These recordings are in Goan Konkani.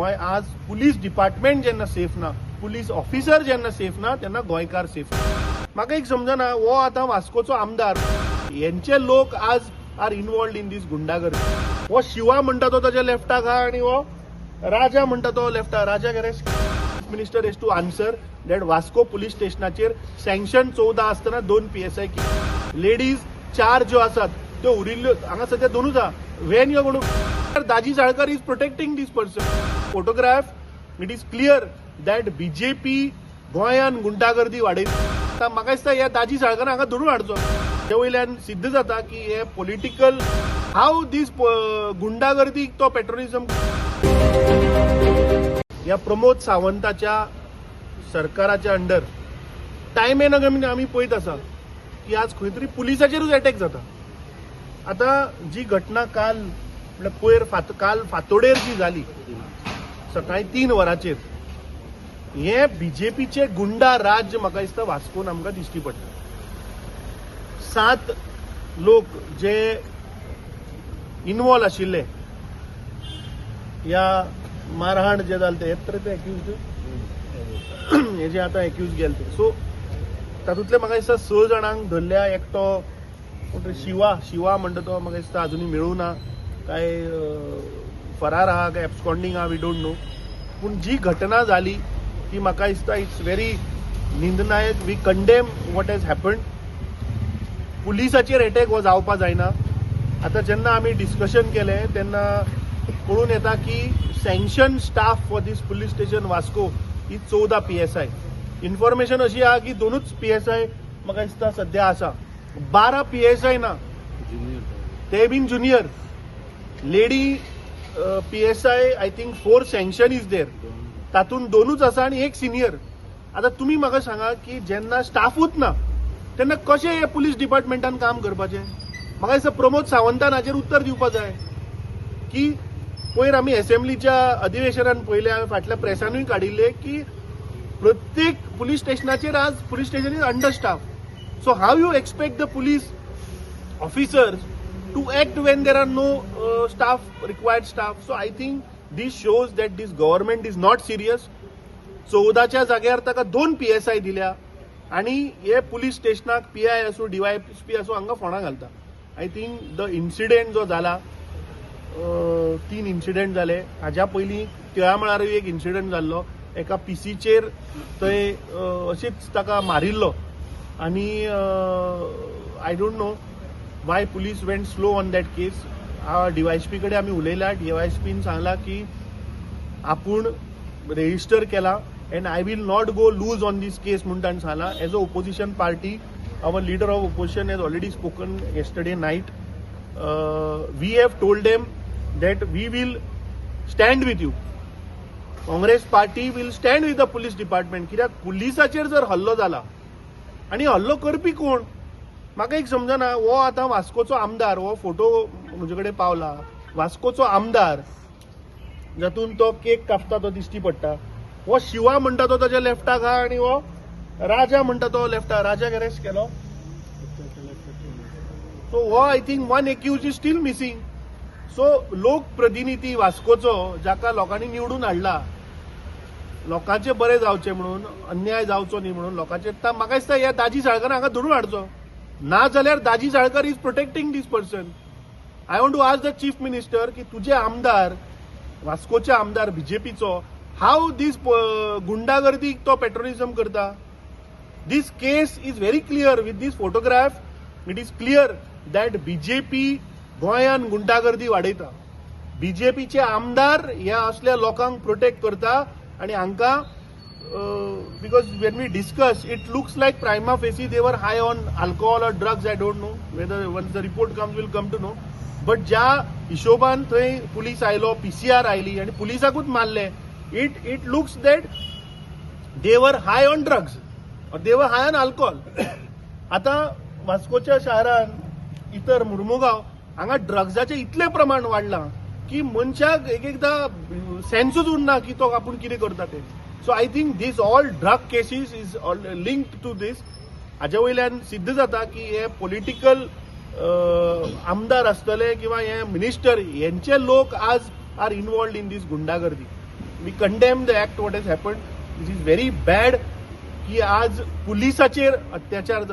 गोंय आज पुलीस डिपार्टमेंट जेन्ना सेफ ना, पुलीस ऑफिसर जेन्ना सेफ ना, तेन्ना गोंयकार सेफ ना. म्हाका एक समजना, हो आतां वास्कोचो आमदार, हेंचे लोक आज आर इनवॉल्ड इन दीस गुंडागर्दी. हो शिवा म्हणटा तो ताच्या लेफ्टाक आहा आनी हो राजा म्हणटा तो लेफ्टाक. राजा arrest. Minister has to answer that Vasco police स्टेशनाचेर सँक्शन 14 आसतना दोन पीएसआय, लेडीज चार ज्यो आसात त्यो उरिल्ल्यो. हांगा सध्या दोनूच आहा. When you gonna, Daji Salkar is protecting this person. Photograph, it is clear that BJP गोंयान गुंडागर्दी वाडयता. आतां म्हाका दिसता ह्या दाजी साळकर हांगा धरून हाडचो. ते वयल्यान सिद्ध जाता की हे पॉलिटिकल, हाव दीस गुंडागर्दीक तो पेट्रोलिझम. ह्या प्रमोद सावंताच्या सरकाराच्या अंडर टायम एन अगेन आमी पळयत आसा की आज खंय तरी पुलिसाचेरूच अटॅक जाता. आतां जी घटना काल, म्हळ्यार पयर काल फातोडेर जी जाली सकाळी 3 वरांचेर, हे बीजेपीचे गुंडा राज्य म्हाका दिसता वास्कोन आमकां दिश्टी पडटा. सात लोक जे इनवॉल्व आशिल्ले ह्या मारहाण जे जालें, ते हेच तर ते एक्यूज, हे जे आतां एक्यूज गेले ते. सो तातूंतले म्हाका दिसता स जाणांक धरल्या. एकटो कोण तरी शिवा, शिवा म्हणटा तो म्हाका दिसता अजुनूय मेळूं ना. काय फरार आहा, काय एब्सकॉन्डिंग आहा, we don't know. पूण जी घटना जाली ती म्हाका दिसता it's very निंदनायक. We condemn what has happened. पुलिसाचेर attack हो जावपा जायना. आतां जेन्ना आमी डिस्कशन केलें तेन्ना कळून येता की sanction staff for this police station Vasco he 14 PSI. Information अशी आहा की दोनूच पीएसआय म्हाका दिसता सद्या आसा, 12 पीएसआय ना, ते बीन junior. Lady PSI, I think four sanction is there, तातूंत दोनूच आसा आनी एक सिनियर. आतां तुमी म्हाका सांगा की जेन्ना स्टाफूच ना तेन्ना कशें हे पुलीस डिपार्टमेंटान काम करपाचें? म्हाका दिसता प्रमोद सावंतान हाचेर उत्तर दिवपा जाय की पयर आमी एसेंब्लीच्या अधिवेशनान पळयलें, हांवें फाटल्या प्रेसानूय काडिल्लें की प्रत्येक पुलीस स्टेशनाचेर आज police station is under staff. So how you expect the police officers to act when there are no staff, required staff? So I think this shows that this government is not serious. 14च्या जाग्यार ताका दोन पीएसआय दिल्या आणि हे पुलीस स्टेशनाक पीआय आसूं, डीवायएसपी आसूं, हांगा फोंडा घालता. I think the incident जो जाला, तीन इन्सिडेंट जाले. हाज्या पयलीं तिळामळारूय एक इन्सिडेंट जाल्लो. एका पीसीचेर थंय अशीच ताका मारिल्लो आनी I don't know why police went slow on that case. DySP कडेन आमी उलयला. डीवायएसपीन सांगला की आपूण रेजिस्टर केला and I will not go loose on this case म्हूण ताणें सांगला. As a opposition party, our leader of opposition has already spoken yesterday night. We have told them that we will stand with you. Congress party will stand with the police department. कित्याक पुलिसाचेर जर हल्लो जाला आनी हल्लो करपी कोण, म्हाका एक समजना. हो आतां वास्कोचो आमदार, हो फोटो म्हजे कडेन पावला, वास्कोचो आमदार जातून तो केक कापता तो दिश्टी पडटा. हो शिवा म्हणटा तो ताच्या लेफ्टाक आहा आनी हो राजा म्हणटा तो लेफ्टाक. राजाक अरेस्ट केलो. सो हो I think one accused is still missing. So लोकप्रतिनिधी वास्कोचो, जाका लोकांनी निवडून हाडला लोकांचे बरें जावचें म्हणून, अन्याय जावचो न्ही म्हणून लोकांचे, म्हाका दिसता ह्या दाजी साळकर हांगा धरून हाडचो. ना जाल्यार Daji Salkar is protecting this person. I want to ask the chief minister की तुजे आमदार, वास्कोचे आमदार बीजेपीचो, हाव दीस गुंडागर्दीक तो पेट्रोलिझम करता? This case is very clear. With this photograph, it is clear that BJP गोंयान गुंडागर्दी वाडयता. बीजेपीचे आमदार ह्या असल्या लोकांक प्रोटेक्ट करता आणि हांकां, because when we discuss, it looks like prima facie they were high on alcohol or drugs. I don't know whether, once the report comes, we'll come to know. But ज्या हिशोबान थंय पुलीस आयलो, पीसीआर आयली आनी पुलिसाकूच मारले, it looks that they were high on drugs or they were high on alcohol. आता वास्कोच्या शारान इतर मुर्मुगांव हांगा ड्रग्साचें इतलें प्रमाण वाडलां की मनशाक एक एकदां सेन्सूच उरना की तो आपूण कितें करता तें. So I think this all drug cases is all linked to this. हाज्या वयल्यान सिद्ध जाता की हे पॉलिटिकल आमदार आसतले किंवा हे मिनिस्टर, हेंचे लोक आज आर इनवॉल्ड इन दीस गुंडागर्दी. We condemn the act what has happen. This is very bad की आज पुलिसाचेर अत्याचार,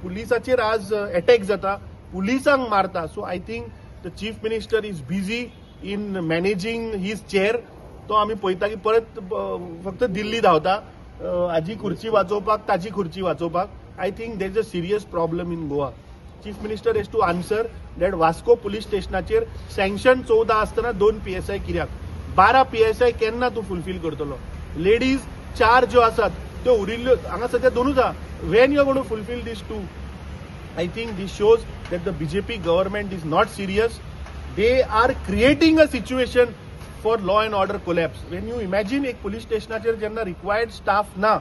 पुलिसाचेर आज अटॅक जाता, पुलिसांक मारता. So I think the chief minister is busy in managing his chair. तो आमी पळयता की परत फक्त दिल्ली धांवता, हाजी खुर्ची वाचोवपाक, ताजी खुर्ची वाचोवपाक. I think there is a serious problem in Goa. Chief minister has to answer that Vasco police स्टेशनाचेर सँक्शन 14 आसतना दोन पीएसआय कित्याक? 12 पीएसआय केन्ना तूं फुलफील करतलो? लेडीज चार ज्यो आसात त्यो उरिल्ल्यो हांगा सद्या दोनूच आहा. When you are gonna fulfill this two? I think this shows that the BJP government is not serious. They are creating a situation for law and order collapse. When you imagine एक पुलीस स्टेशनाचेर जेन्ना रिक्वायर्ड स्टाफ ना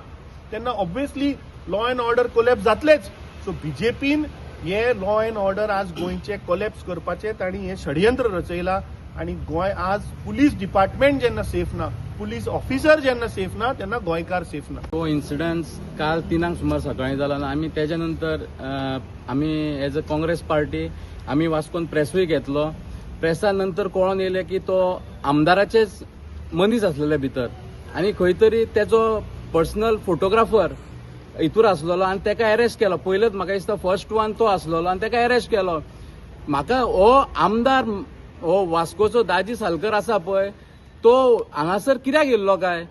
तेन्ना obviously law and order collapse जातलेच. सो बीजेपीन हे लॉ अँड ऑर्डर आज गोंयचे कोलॅप्स करपाचें तांणी हें षडयंत्र रचयलां आनी गोंय आज पुलीस डिपार्टमेंट जेन्ना सेफ ना, पुलीस ऑफिसर जेन्ना सेफ ना, तेन्ना गोंयकार सेफ ना. तो इन्सिडन्स काल 3ांक सुमार सकाळी जाला आनी आमी तेच्या नंतर आमी एज अ काँग्रेस पार्टी आमी वास्कोन प्रेसूय घेतलो. प्रेसा नंतर कळोन येयलें की तो आमदाराचेच मनीस आसलेले भितर आनी खंय तरी तेचो पर्सनल फोटोग्राफर हितूर आसलेलो आनी तेका अरेस्ट केलो. पयलेच म्हाका दिसता फर्स्ट वन तो आसलेलो आनी तेका अरेस्ट केलो. म्हाका हो आमदार, हो वास्कोचो दाजी सालकर आसा पळय, तो हांगासर कित्याक येयल्लो काय?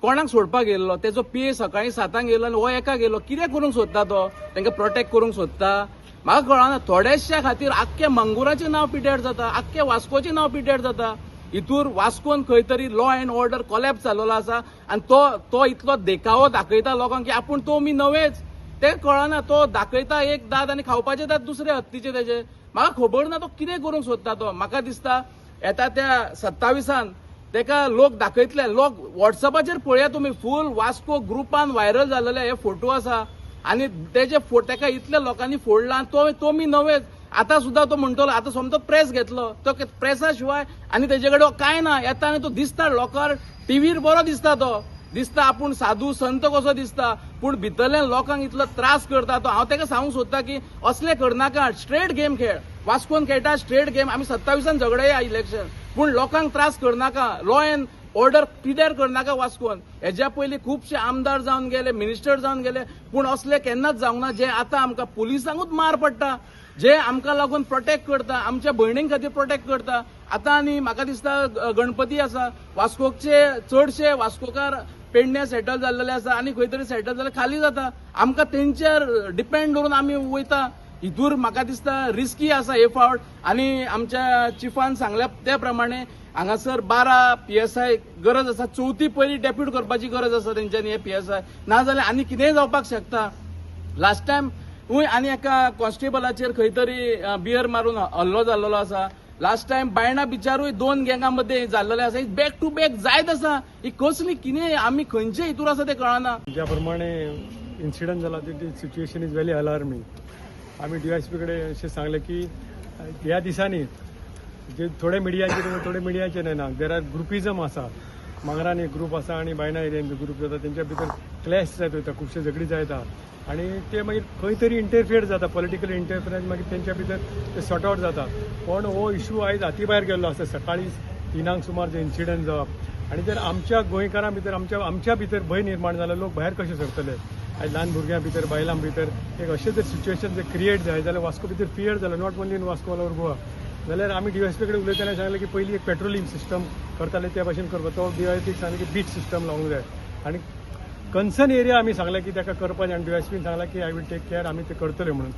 कोणाक सोडपाक गेल्लो? तेजो पीए सकाळी 7ांक येयलो आनी हो एका गेलो. कितें करूंक सोदता तो? तांकां प्रोटेक्ट करूंक सोदता? म्हाका कळना. थोड्याश्या खातीर आख्ख्या मंगुराचें नांव पिड्ड्यार जाता, आख्ख्या वास्कोचें नांव पिड्ड्यार जाता. हितूर वास्कोन खंय तरी लॉ अँड ऑर्डर कोलॅप्स जाल्लो आसा आनी तो तो इतलो देखावो दाखयता लोकांक की आपूण तो मी नवेच. तें कळना, तो दाखयता एक दांत आनी खावपाचे दांत दुसरे हत्तीचे तेजे. म्हाका खबर ना तो कितें करूंक सोदता तो. म्हाका दिसता येता त्या 27 तेका लोक दाखयतले. लोक वॉट्सअपाचेर पळया तुमी, फूल वास्को ग्रुपान व्हायरल जाल्लेले हे फोटो आसा आनी तेजे तेका इतल्या लोकांनी फोडला. तो तो मी नवेच. आतां सुद्दां तो म्हणटलो, आतां सोमतो प्रेस घेतलो तो. प्रेसा शिवाय आनी तेजे कडेन कांय ना. येता आनी तो दिसता लोकार टिवीर बरो दिसता, तो दिसता आपूण साधू संत कसो दिसता, पूण भितरल्यान लोकांक इतलो त्रास करता तो. हांव तेका सांगूंक सोदता की असलें करनाका, स्ट्रेट गेम खेळ. वास्कोन खेळटा स्ट्रेट गेम. आमी 27 झगडया इलेक्शन, पूण लोकांक त्रास करनाका, लॉ अँड ऑर्डर पिड्ड्यार करनाका वास्कोन. हेज्या पयलीं खुबशे आमदार जावन गेले, मिनिस्टर जावन गेले, पूण असले केन्नाच जावंक ना जे आतां आमकां पुलिसांकूच मार पडटा, जे आमकां लागून प्रोटेक्ट करता, आमच्या भयणीं खातीर प्रोटेक्ट करता. आतां आनी म्हाका दिसता गणपती आसा, वास्कोचे चडशे वास्कोकार पेडण्या सेटल जाल्लेले आसा आनी खंय तरी सेटल जाल्यार खाली जाता. आमकां तेंचेर डिपेंड दवरून आमी वयता. हितूर म्हाका दिसता रिस्की आसा हे फावट. आनी आमच्या चिफान सांगल्या त्या प्रमाणे हांगासर 12 पीएसआय गरज आसा. चवथी पयली डेप्यूट करपाची गरज आसा तेंच्यांनी हे पीएसआय, नाजाल्यार आनी कितेंय जावपाक शकता. लास्ट टायम आनी एका कॉन्स्टेबलाचेर खंय तरी बियर मारून हल्लो जाल्लो आसा. लास्ट टायम बायणा बिचारूय दोन गँगा मध्ये जाल्लेले आसा. बॅक टू बॅक जायत आसा. ही कसली कितें, आमी खंयचे हितूर आसा तें कळना. ज्या प्रमाणे इन्सिडंट जाला ती situation is very alarming. आमी डी एस पी कडेन अशें सांगलें की ह्या दिसांनी जे थोडे मिडियाचेर, थोडे मिडियाचेर येना, there are ग्रुपिजम आसा. मांगरान एक ग्रूप आसा आनी बायणा एरियान ग्रूप जाता, तेंच्या भितर क्लॅश जायत वयता, खुबशे झगडी जायता आनी ते मागीर खंय तरी इंटरफियर जाता, पॉलिटिकल इंटरफियरन्स, मागीर तेंच्या भितर ते सॉर्ट आवट जाता. पण हो इशू आयज हाती भायर गेल्लो आसा. सकाळी 3ांक सुमार जे इन्सिडंट जावप आनी जर आमच्या गोंयकारां भितर, आमच्या भितर भंय निर्माण जाला, लोक भायर कशे सरतले? आयज ल्हान भुरग्यां भितर, बायलां भितर एक अशें जर सिच्युएशन जर क्रिएट जाय जाल्यार वास्को भितर फियर जालो, not only in Vasco, all over Goa. जाल्यार आमी डी एस पी कडेन उलयतना सांगलें की पयलीं एक पेट्रोलिंग सिस्टम करताले त्या भाशेन करपाक. तो डी एस पीक सांगलें की बीट सिस्टम लावंक जाय आनी कन्सर्न एरिया आमी सांगलें की ताका करपाक जाय आनी डी एस पीन सांगलें की I will take care, आमी ते करतले म्हणून.